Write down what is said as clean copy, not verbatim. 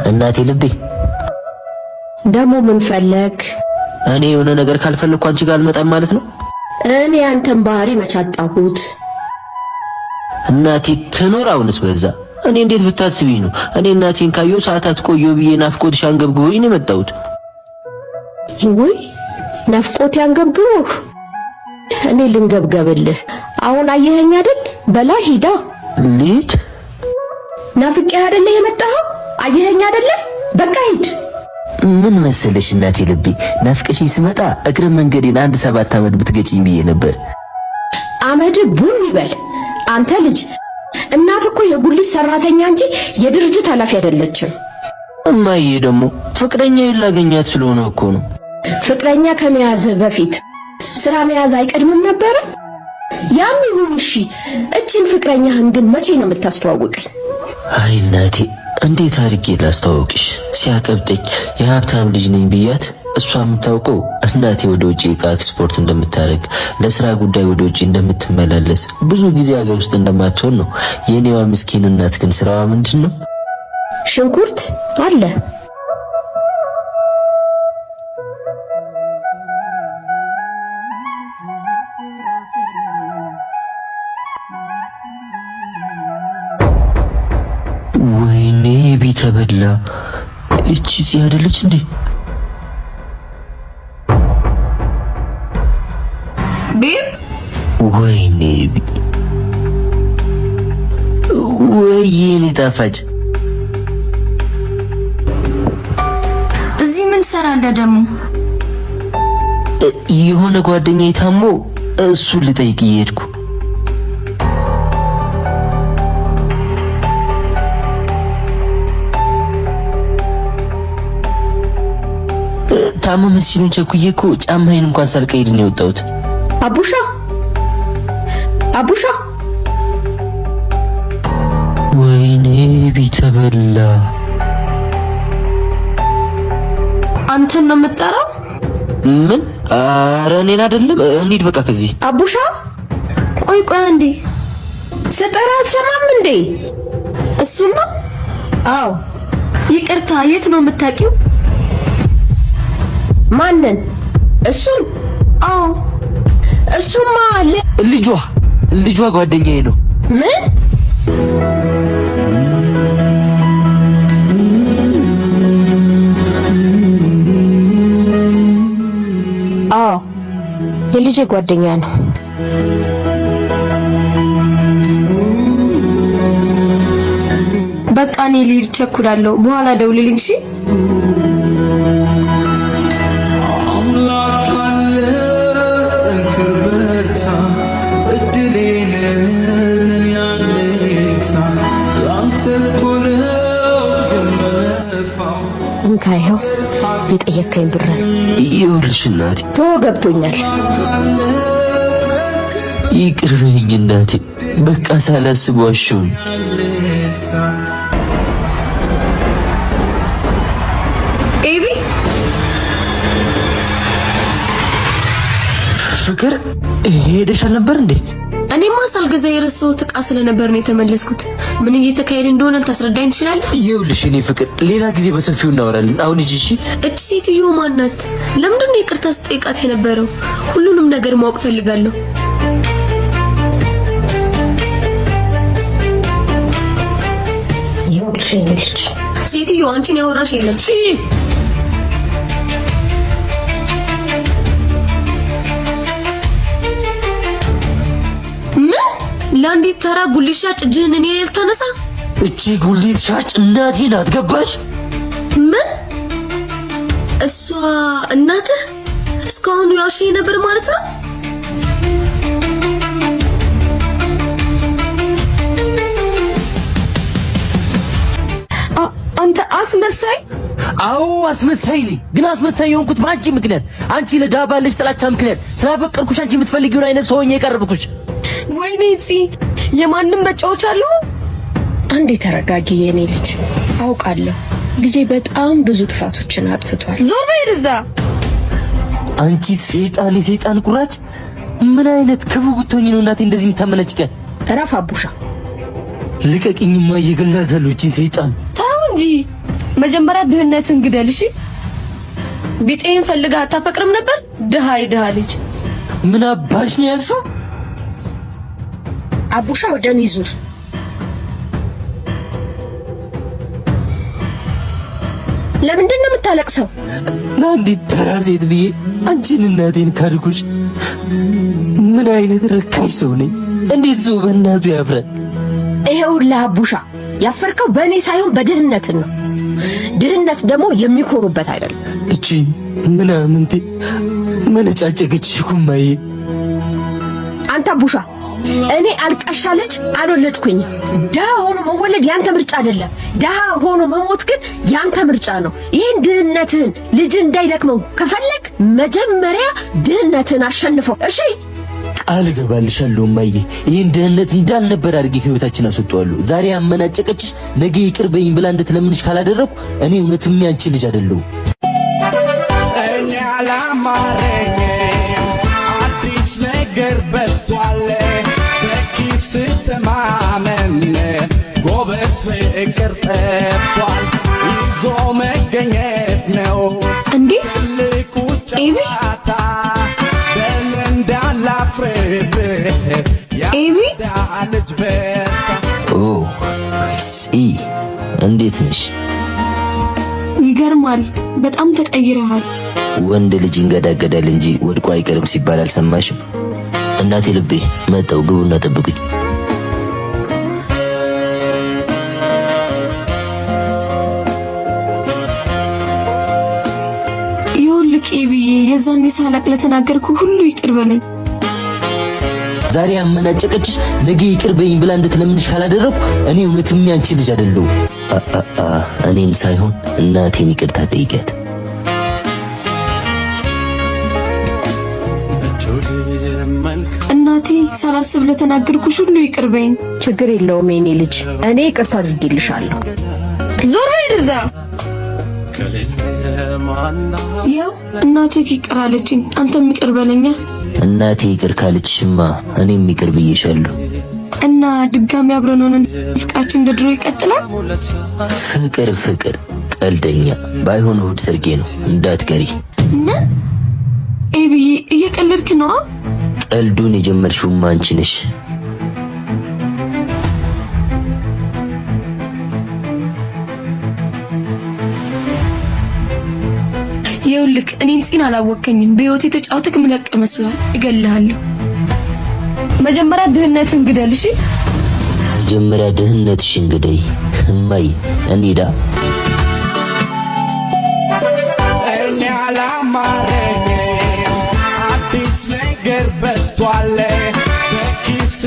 እናቴ ልቤ ደግሞ ምን ፈለግ? እኔ የሆነ ነገር ካልፈለግኩ አንቺ ጋር አልመጣም ማለት ነው? እኔ አንተን ባህሪ መቻጣሁት። እናቴ ትኖር። አሁንስ በዛ። እኔ እንዴት ብታስቢኝ ነው? እኔ እናቴን ካየሁ ሰዓታት ቆየሁ ብዬ ናፍቆትሽ አንገብግቦኝ ነው የመጣሁት። ወይ ናፍቆት ያንገብግቦህ? እኔ ልንገብገብልህ። አሁን አየኸኝ አይደል? በላ ሂዳ። ልሂድ። ናፍቄ አይደለ የመጣኸው? አየኸኝ አይደለ? በቃ ሂድ። ምን መሰለሽ እናቴ ልቤ፣ ናፍቀሽኝ ስመጣ እግረ መንገዴን አንድ 7 አመት ብትገጭኝ ብዬ ነበር። አመድ ቡን ይበል። አንተ ልጅ፣ እናት እኮ የጉሊት ሰራተኛ እንጂ የድርጅት ኃላፊ አይደለችም። እማዬ ደግሞ ፍቅረኛ ላገኛት ስለሆነ እኮ ነው። ፍቅረኛ ከመያዝህ በፊት ስራ መያዝ አይቀድምም ነበረ? ያም ይሁን እሺ፣ እችን ፍቅረኛህን ግን መቼ ነው የምታስተዋውቀኝ? አይ እናቴ፣ እንዴት አድርጌ ላስተዋውቅሽ? ሲያቀብጠኝ የሀብታም ልጅ ነኝ ብያት፣ እሷ የምታውቀው እናቴ ወደ ውጭ ዕቃ ኤክስፖርት እንደምታደርግ፣ ለስራ ጉዳይ ወደ ውጭ እንደምትመላለስ፣ ብዙ ጊዜ ሀገር ውስጥ እንደማትሆን ነው። የኔዋ ምስኪን እናት ግን ስራዋ ምንድን ነው? ሽንኩርት አለ። ወይኔ ቢተበላ፣ እቺ ጽ አይደለች እንዴ? Babe። ወይኔ፣ ወይኔ ጣፋጭ። እዚህ ምን ትሰራለህ ደግሞ? የሆነ ጓደኛዬ ታሞ እሱን ልጠይቅ እየሄድኩ። ታመመ ሲሉን ቸኩዬ እኮ ጫማዬን እንኳን ሳልቀይር ነው የወጣሁት። አቡሻ፣ አቡሻ። ወይኔ ቢተበላ። አንተን ነው የምጠራው? ምን? ኧረ እኔን አይደለም። እንሂድ በቃ ከዚህ። አቡሻ። ቆይ ቆይ አንዴ። ስጠራ አትሰማም እንዴ? እሱን ነው? አዎ። ይቅርታ፣ የት ነው የምታውቂው? ማንን? እሱን? አዎ። እሱማ ልጇ ልጇ ጓደኛዬ ነው። ምን? አዎ፣ የልጄ ጓደኛ ነው። በቃ እኔ ልሂድ፣ ቸኩላለሁ። በኋላ ደውልልኝ እሺ? አምላክ አለ፣ ጠንክር በርታ፣ እድሌ ነህ ለኔ አለኝታ፣ ላንተ እኮ ነው የምለፋው። እንካ፣ ይኸው የጠየከኝ ብር። ይኸውልሽ እናቴ። ቶ ገብቶኛል። ይቅር በይኝ እናቴ። በቃ ሳላስብ ዋሸሁኝ። ኤቢ። ፍቅር፣ ሄደሽ አልነበር እንዴ? እኔማ ሳልገዛ የረሳሁት ዕቃ ስለነበር ነው የተመለስኩት። ምን እየተካሄደ እንደሆነ ልታስረዳኝ ትችላለህ? ይኸውልሽ እኔ ፍቅር፣ ሌላ ጊዜ በሰፊው እናወራለን። አሁን ሂጂ እሺ። እች ሴትዮ ማናት? ለምንድን ነው ይቅርታ ስጠይቃት የነበረው? ሁሉንም ነገር ማወቅ ፈልጋለሁ። ይኸውልሽ የኔ ልጅ። ሴትዮ፣ አንቺን ያወራሽ የለም። ምን? ለአንዲት ተራ ጉሊት ሻጭ እጅህን እኔ ላይ ልታነሳ? እቺ ጉሊት ሻጭ እናቴ ናት። ገባሽ? ምን? እሷ እናትህ? እስካሁን ያውሽ ነበር ማለት ነው? አንተ አስመሳይ! አዎ አስመሳይ ነኝ። ግን አስመሳይ የሆንኩት በአንቺ ምክንያት፣ አንቺ ለድሃ ባለሽ ጥላቻ ምክንያት ስላፈቀርኩሽ አንቺ የምትፈልጊውን አይነት ሰው ሆኜ የቀረብኩሽ። ወይኔ ፂ፣ የማንም መጫወቻ አለሁ። አንዴ ተረጋጊ የኔ ልጅ። አውቃለሁ ልጄ በጣም ብዙ ጥፋቶችን አጥፍቷል። ዞር በይ እዛ። አንቺ ሰይጣን፣ የሰይጣን ቁራጭ! ምን አይነት ክፉ ብትሆኚ ነው እናቴ እንደዚህ የምታመነጭቂያት? እረፍ አቡሻ። ልቀቂኝማ፣ እየገላታለሁ እቺን ሰይጣን። ተው እንጂ። መጀመሪያ ድህነትን ግደል። እሺ፣ ቢጤን ፈልገህ አታፈቅርም ነበር? ድሃ የድሃ ልጅ። ምን አባሽ ነው ያልሽው? አቡሻ ወደ እኔ ዙር። ለምንድን ነው የምታለቅሰው? ለአንዲት ተራ ሴት ብዬ አንቺን እናቴን ካድኩሽ። ምን አይነት ረካሽ ሰው ነኝ? እንዴት ሰው በእናቱ ያፍራል? ይኸውልህ አቡሻ፣ ያፈርከው በእኔ ሳይሆን በድህነት ነው። ድህነት ደግሞ የሚኮሩበት አይደለም። እቺ ምናምንቴ መነጫጨቀች ኩማዬ። አንተ አቡሻ፣ እኔ አልቃሻ ልጅ አልወለድኩኝም። ድሃ ሆኖ መወለድ ያንተ ምርጫ አይደለም። ድሃ ሆኖ መሞት ግን ያንተ ምርጫ ነው። ይህን ድህነትህን ልጅ እንዳይደክመው ከፈለግ መጀመሪያ ድህነትህን አሸንፈው። እሺ? ቃል እገባልሻለሁ እማዬ፣ ይህን ድህነት እንዳልነበር አድርጌ ከህይወታችን አስወጣዋለሁ። ዛሬ አመናጨቀችሽ፣ ነገ ይቅር በይኝ ብላ እንድትለምንሽ ካላደረኩ እኔ እውነትም ያንቺ ልጅ አይደለሁም። እኔ አላማረኝም፣ አዲስ ነገር በዝቷል። በኪስ ተማመን ጎበዝ፣ ፍቅር ጠፍቷል። ይዞ መገኘት ነው እንዴ ትልቁ ኤቢ? ጨዋታ። በል እንዳላፍርብህ ኤቢ? ያዳ ልጅ በርታ። ኦ ፂ፣ እንዴት ነሽ? ይገርማል። በጣም ተቀይረሃል። ወንድ ልጅ ይንገዳገዳል እንጂ ወድቆ አይቀርም ሲባል አልሰማሽም? እናቴ ልቤ፣ መጣው፣ ግቡና ጠብቁኝ። ይኸውልህ ኤቢዬ፣ የዛኔ ሳላቅ ለተናገርኩ ሁሉ ይቅር በለኝ። ዛሬ አመናጨቀችሽ፣ ነገ ይቅር በይኝ ብላ እንድትለምንሽ ካላደረኩ እኔ እውነትም ያንቺ ልጅ አይደለሁም። እኔን ሳይሆን እናቴን ይቅርታ ጠይቂያት። እናቴ፣ ሳላስብ ለተናገርኩሽ ሁሉ ይቅር በይኝ። ችግር የለውም የኔ ልጅ፣ እኔ ይቅርታ አድርጌልሻለሁ። ዞር በይ ወደዛ። ያው እናትህ ይቅር አለችኝ፣ አንተም ይቅር በለኛ። እናቴ ይቅር ካለችሽማ እኔም ይቅር ብዬሻለሁ። እና ድጋሚ አብረን ሆነን ፍቅራችን እንደ ድሮ ይቀጥላል። ፍቅር ፍቅር ቀልደኛ። ባይሆን እሑድ ሰርጌ ነው፣ እንዳትቀሪ። ምን ኤቢዬ፣ እየቀለድክ ነው? ቀልዱን የጀመርሽውማ አንቺ ነሽ። ይኸውልህ እኔን ፂን አላወከኝም። በህይወቴ ተጫውተክ ምለቅ መስሏል። እገልሃለሁ። መጀመሪያ ድህነትን ግደል። እሺ? መጀመሪያ ድህነትሽን ግደይ። እማዬ እንሂዳ። እኔ አላማረኝም፣ አዲስ ነገር በዝቷል። በኪስ